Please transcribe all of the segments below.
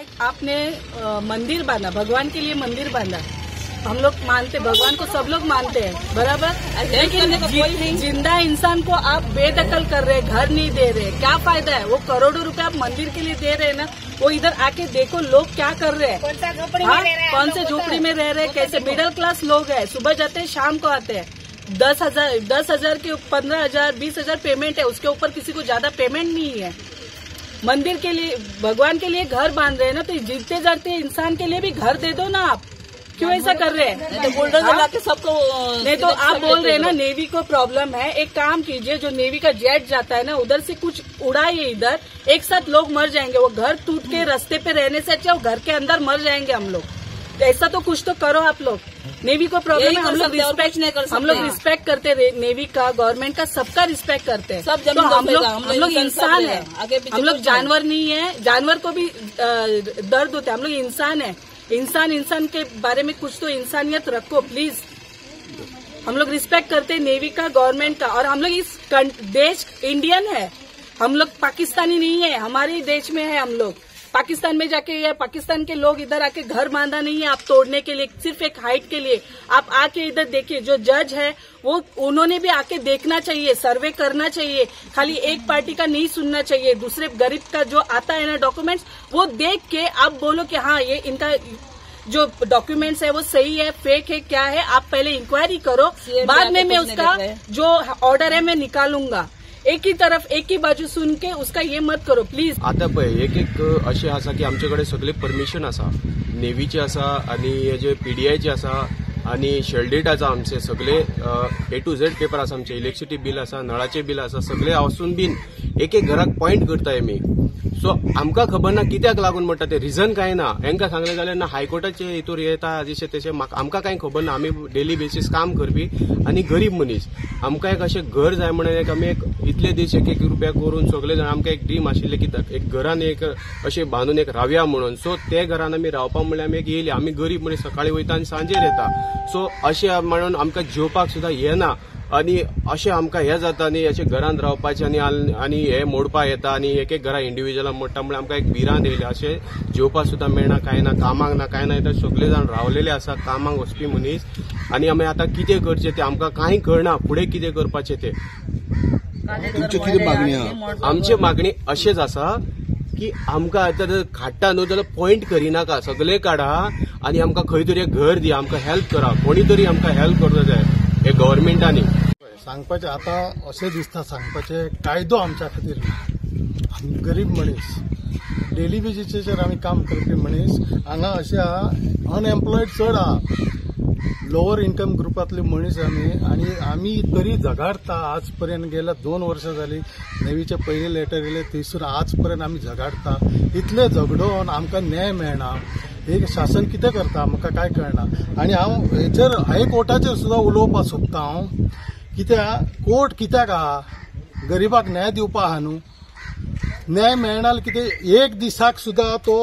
आपने मंदिर बांधा, भगवान के लिए मंदिर बांधा, हम लोग मानते, भगवान को सब लोग मानते हैं, बराबर। लेकिन जिंदा इंसान को आप बेदखल कर रहे हैं, घर नहीं दे रहे, क्या फायदा है? वो करोड़ों रुपए आप मंदिर के लिए दे रहे हैं ना, वो इधर आके देखो लोग क्या कर रहे हैं, कौन से झोपड़ी में रह रहे हैं, कैसे मिडिल क्लास लोग है, सुबह जाते हैं शाम को आते हैं। 10,000 के 15,000 20,000 पेमेंट है, उसके ऊपर किसी को ज्यादा पेमेंट नहीं है। मंदिर के लिए, भगवान के लिए घर बांध रहे हैं ना, तो जीते जाते इंसान के लिए भी घर दे दो ना। आप क्यों ऐसा कर रहे हैं? तो बुलडोजर लाके सबको। नहीं तो आप बोल रहे हैं ना नेवी को प्रॉब्लम है, एक काम कीजिए, जो नेवी का जेट जाता है ना उधर से कुछ उड़ाइए इधर, एक साथ लोग मर जाएंगे। वो घर टूट के रास्ते पे रहने से अच्छा वो घर के अंदर मर जाएंगे हम लोग। ऐसा तो कुछ तो करो आप लोग। नेवी को प्रॉब्लम है, हम लोग रिस्पेक्ट नहीं कर सकते, हम लोग रिस्पेक्ट करते हैं नेवी का, गवर्नमेंट का, सबका रिस्पेक्ट करते हैं। सब तो हम लोग इंसान है, हम लोग जानवर नहीं है। जानवर को भी दर्द होता है, हम लोग इंसान है। इंसान इंसान के बारे में कुछ तो इंसानियत रखो प्लीज। हम लोग रिस्पेक्ट करते हैं नेवी का, गवर्नमेंट का, और हम लोग इस देश इंडियन है, हम लोग पाकिस्तानी नहीं है, हमारे देश में है हम लोग। पाकिस्तान में जाके या पाकिस्तान के लोग इधर आके घर बांधा नहीं है आप तोड़ने के लिए, सिर्फ एक हाइट के लिए। आप आके इधर देखिए, जो जज है वो उन्होंने भी आके देखना चाहिए, सर्वे करना चाहिए, खाली एक पार्टी का नहीं सुनना चाहिए। दूसरे गरीब का जो आता है ना डॉक्यूमेंट्स, वो देख के आप बोलो कि हाँ ये इनका जो डॉक्यूमेंट्स है वो सही है, फेक है, क्या है। आप पहले इंक्वायरी करो, बाद में मैं उसका जो ऑर्डर है मैं निकालूंगा। एक ही तरफ एक ही बाजू सुन के उसका ये मत करो प्लीज। आता पळय एक एक अशें आसा की आमचे कडेन सगळे परमिशन आसा, नेवीचे आसा आनी जे पीडीआयचे आसा आनी शेल्डेट आसा, आमचे सगळे ए टू झेड पेपर आसा, आमचे इलेक्ट्रिसिटी बील आसा, नळाचे बील आसा, सगळे आसून बीन एक एक घराक पॉयंट करताय आमी। सो आमकां खबर ना कित्याक लागून म्हणटा ते रिजन कांय ना। हेंकां सांगलें जाल्यार ना हायकोर्टाचे हितूर येता जशें तशें आमकां कांय खबर ना। आमी डेली बेसीस काम करपी आनी गरीब मनीस, आमकां एक अशें घर जाय म्हणून एक आमी एक इतले दीस एक एक रुपया करून सगळे जाण आमकां एक ड्रीम आशिल्लें की एक घरान एक अशें बांदून एक रावया म्हणून। सो ते घरान आमी रावपा म्हणल्यार आमी एक येयली, आमी गरीब मनीस सकाळीं वयता आनी सांजेर येता। सो अशें म्हणून आमकां जेवपाक सुद्दां येना आनी अशें आमकां हें जाता न्ही, अशें घरान रावपाचें आनी आनी हे मोडपा येता आनी एक एक घरां इंडिविज्युअलां मोडटा म्हणल्यार आमकां एक भिरांत येयली। अशें जेवपाक सुद्दां मेळना, कांय ना, कामाक ना, कांय ना। येता सगळे जाण रावलेले आसा कामाक वचपी मनीस आनी आमी आतां कितें करचें तें आमकां कांय कळना, फुडें कितें करपाचें तें। तुमची कितें मागणी आसा? आमची मागणी अशेंच आसा की आमकां आतां काडटा न्हू जाल्यार पॉयंट करिनाका, सगळे काडा आनी आमकां खंय तरी एक घर दी, आमकां हेल्प करा, कोणी तरी आमकां हेल्प करूंक जाय हे गव्हर्मेंटांनी। सांगपाचें आतां अशें दिसता, सांगपाचें कायदो आमच्या खातीर ना। आमी गरीब मनीस, डेली बेजीचेर आमी काम करपी मनीस, हांगा अशें आहा अनएम्प्लॉयड चड आहा, लोअर इन्कम ग्रुपांतले मनीस आमी, आनी आमी तरी झगाडटा। आज पर्यंत गेल्या 2 वर्सां जाली नेवीचे पयले लेटर येयले थंयसून आज पर्यंत आमी झगाडटा। इतले झगडोन आमकां न्याय मेळना। एक शासन कितें करता म्हाका कांय कळना। आनी हांव हेचेर हायकोर्टाचेर सुद्दां उलोवपाक सोदता हांव, कित्याक कोर्ट कित्याक आहा, गरीबाक न्याय दिवपा आहा न्हू। न्याय मेळना कितें एक दिसाक सुद्दां तो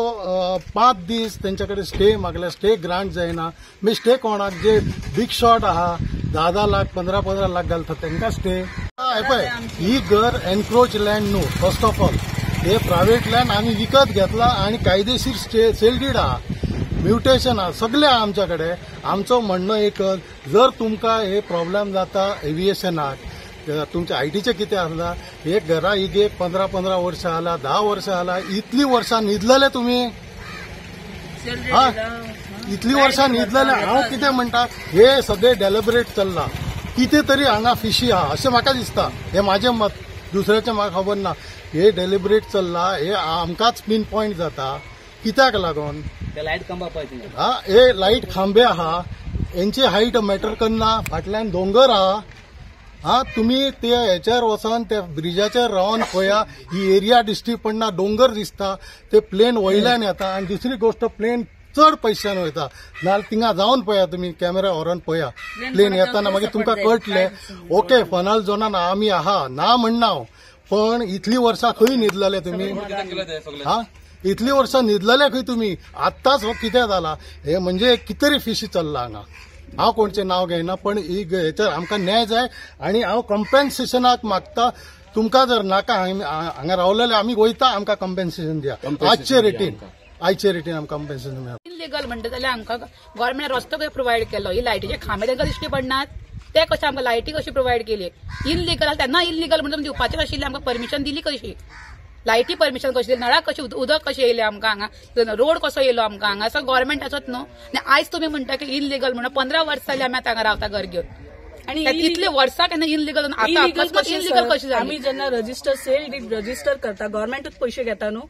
5 दीस तेंच्या कडेन स्टे मागल्या, स्टे ग्रांट जायना। मागीर स्टे कोणाक, जे बीग शॉट आहा 10-10 लाख 15-15 लाख घालता तेंकां स्टे। हें पळय ही घर एनक्रोच लँड न्हू, फर्स्ट ऑफ ऑल हे प्रायवेट लँड आमी विकत घेतला आनी कायदेशीर स्टे सेल did आहा, म्युटेशन आहा, सगळें आहा आमच्या कडेन। आमचो म्हणणो एक, जर तुमकां हे प्रॉब्लेम जाता एविएशनाक, तुमच्या आयटीचे कितें आसला, हे घरा ही 15-15 वर्सां आला, 10 वर्सां आला, इतली वर्सां न्हिदलेले तुमी, हा इतली वर्सां न्हिदलेले। हांव कितें म्हणटा, हे सगळे डेलिबरेट चल्ला, कितें तरी हांगा फिशी आहा अशें म्हाका दिसता। हें म्हाजें मत, दुसऱ्याचें म्हाका खबर ना। हे डेलिबरेट चल्ला, हे आमकांच पिन पॉयंट जाता कित्याक लागून। हा हे लायट खांबे आहा, हेंची हायट मॅटर करना, फाटल्यान दोंगर आहा। हा तुमी ते हेचेर वचोन त्या ब्रिजाचेर रावन पळया, ही एरिया दिश्टी पडना, दोंगर दिसता, ते प्लेन वयल्यान येता। आनी दुसरी गोश्ट, प्लेन चड पयशान वयता, नाजाल्यार थिंगा जावन पळया तुमी, कॅमेरा व्हरोन पळया प्लेन येताना, मागीर तुमकां कळटलें ओके फनल झोनान आमी आहा ना म्हणना हांव, पण इतली वर्सां खंय न्हिदलेले तुमी, हा इतली वर्सां न्हिदलेले खंय तुमी, आत्ताच हो कितें जाला हे म्हणजे कितें तरी फिशी चल्ला हांगा। हांव कोणचें नांव घेयना, पण ही हेचेर आमकां न्याय जाय आनी हांव कंपेन्सेशनाक मागता। तुमकां जर नाका हांगा रावलेले आमी वयता, आमकां कंपेन्सेशन दिया आजचे रेटीन। आयचे रेटीन आमकां कॉम्पेन्सेशन मेळप. इलिगल म्हणटा जाल्यार आमकां गव्हर्मेंटान रस्तो कसो प्रोवायड केलो, ही लायटीचे खांबे तांकां दिश्टी पडनात, ते कशें आमकां लायटी कशी प्रोवायड केली? इलिगल तेन्ना इलिगल म्हणून दिवपाचें आशिल्लें, आमकां परमिशन दिली कशी? लायटी परमिशन कशी दिली? नळाक कशी उदक कशें येयलें आमकां हांगा? रोड कसो येयलो आमकां हांगा? सगळो गव्हर्मेंटाचोच न्हू. आनी आयज तुमी म्हणटा की इलिगल म्हणून 15 वर्सां जालीं आमी आतां हांगा रावता घर घेवन, आनी इतले वर्सां केन्ना इलिगल आतां इलिगल कशी जाली? आमी जेन्ना रजिस्टर सेल did register करता गव्हर्मेंटूच पयशे घेता न्हू.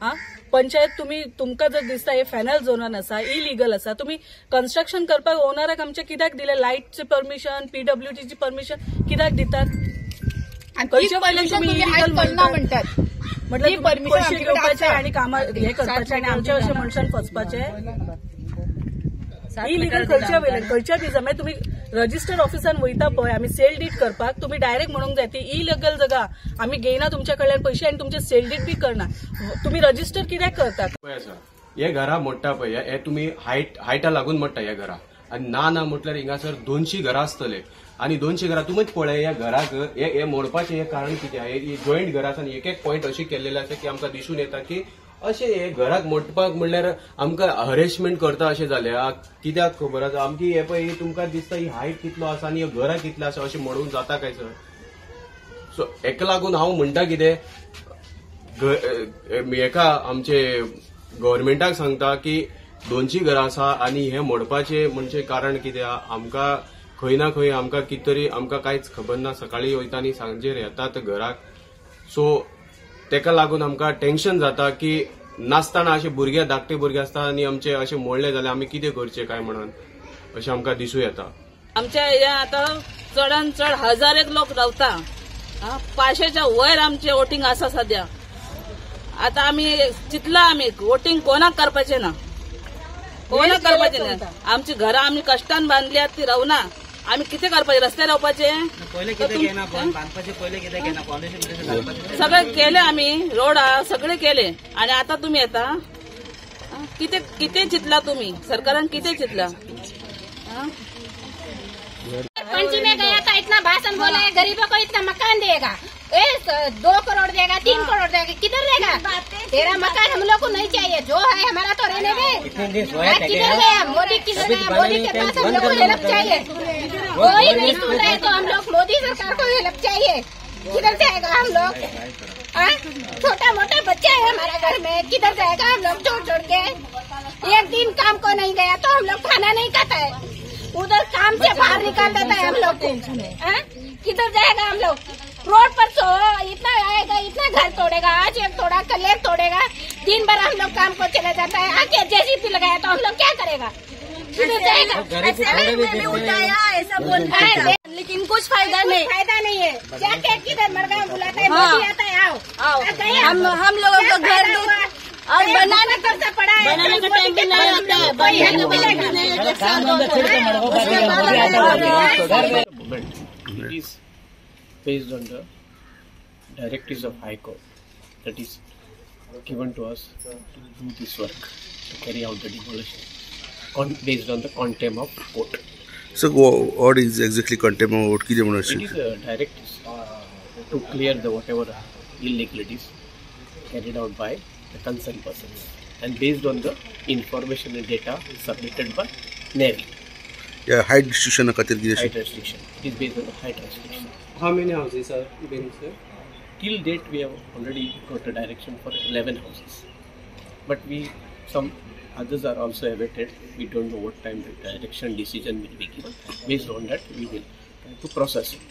आ पंचायत तुम्ही तुमकां जर दिसता हे फॅनल झोनान आसा, इलिगल आसा, तुम्ही कन्स्ट्रक्शन करपाक ओनराक आमचे कित्याक दिले? लायटचे परमिशन, पीडब्ल्यूडीची परमिशन कित्याक दितात? म्हणटात म्हटल्यार पयशे घेवपाचे आनी कामां हे करपाचे आनी आमच्या अशें मनशान फसपाचे. इलिगल खंयच्या वयल्यान खंयच्या दिसा मागीर तुमी रजिस्टर ऑफिसान वयता पळय आमी सेल did करपाक, तुमी डायरेक्ट म्हणूंक जाय ती इलिगल जागा आमी घेयना तुमच्या कडल्यान पयशे आनी तुमचे सेल did बी करना. तुमी रजिस्टर कित्याक करता? हे घरा मोडटा पळय, हे तुमी हायटा लागून मोडटा हे घरा. आनी ना ना म्हटल्यार हिंगासर 200 घरां आसतले आनी 200 घरां तुमीच पळय ह्या घराक हे मोडपाचें हें कारण कितें? हे जॉयंट घरां आसा आनी एक एक पॉयंट अशें केल्लेले आसा की आमकां दिसून येता की अशें हे घराक मोडपाक म्हणल्यार आमकां हरेसमेंट करता अशें जालें. कित्याक खबर आसा आमची हे पळय तुमकां दिसता ही हायट कितलो आसा आनी घरां कितलें आसा, अशें मोडूंक जाता काय सर? सो हेका लागून हांव म्हणटा कितें, हेका आमचे गव्हर्मेंटाक सांगता की 200 घरां आसा आनी हे मोडपाचें म्हणजे कारण कितें? आमकां खंय ना खंय आमकां कितें तरी आमकां कांयच खबर ना. सकाळीं वयता आनी सांजेर येतात घराक. सो तेका लागून आमकां टेन्शन जाता की नासतना अशे भुरगे धाकटे भुरगे आसता आनी आमचे अशे मोडले जाल्यार आमी कितें करचें काय म्हणून अशें आमकां दिसूं येता. आमच्या ह्या आतां चडान चड 1000 लोक रावता, 500च्या वयर आमचे वोटींग आसा सद्या. आतां आमी चिंतला आमी वोटींग कोणाक करपाचें ना, कोणाक करपाचें ना. आमची घरां आमी कश्टान बांदल्यात ती रावना, आमी कितें करपाचें? रस्त्यार रावपाचें? सगळें केलें आमी, रोड सगळें केलें आनी आतां तुमी येता कितें कितें चिंतला तुमी? सरकारान कितें चिंतला? पंची में गया था, इतना भाषण बोला है, गरीबों को इतना मकान देगा, 2 करोड़ देगा, 3 करोड़ देगा, किधर देगा? तेरा मकान हम लोग को नहीं चाहिए, जो है हमारा तो रहने दे। किधर गया मोदी? किधर गया मोदी? के पास हम लोग को हेल्प चाहिए, कोई नहीं सुन रहे तो हम लोग मोदी सरकार को हेल्प चाहिए। किधर जाएगा हम लोग? छोटा मोटा बच्चा है हमारा घर में, किधर जाएगा हम लोग छोड़ छोड़ के? एक दिन काम को नहीं गया तो हम लोग खाना नहीं खाता है, उधर काम से बाहर निकाल देता है हम लोग को। किधर जाएगा हम लोग? रोड पर सो इतना आएगा, इतना घर तोड़ेगा, आज एक तोड़ा कल एक तोड़ेगा, दिन भर हम लोग काम को चला जाता है। आके जेसीबी लगाया तो हम लोग क्या करेगा? किधर जाएगा? ऐसा बोलता है लेकिन कुछ फायदा नहीं, फायदा नहीं है। जाके किधर मरगांव बुलाता है, मोदी आता है, आओ आओ। हम लोगों को घर और बनाने का पड़ा है, बनाने का टाइम भी नहीं आता है, बनाने K based on the directives of High Court that is given to us to do this work, to carry out the demolition based on the contempt of court. So what is exactly contempt of court? It is a directive to clear the whatever illegalities carried out by the concerned persons and based on the information and data submitted by Navy. Yeah, height restriction. Height restriction. It is based on the height restriction. How many houses are been, sir? Till date, we have already got a direction for 11 houses, but we some others are also awaited. We don't know what time the direction decision will be given. Based on that, we will try to process it.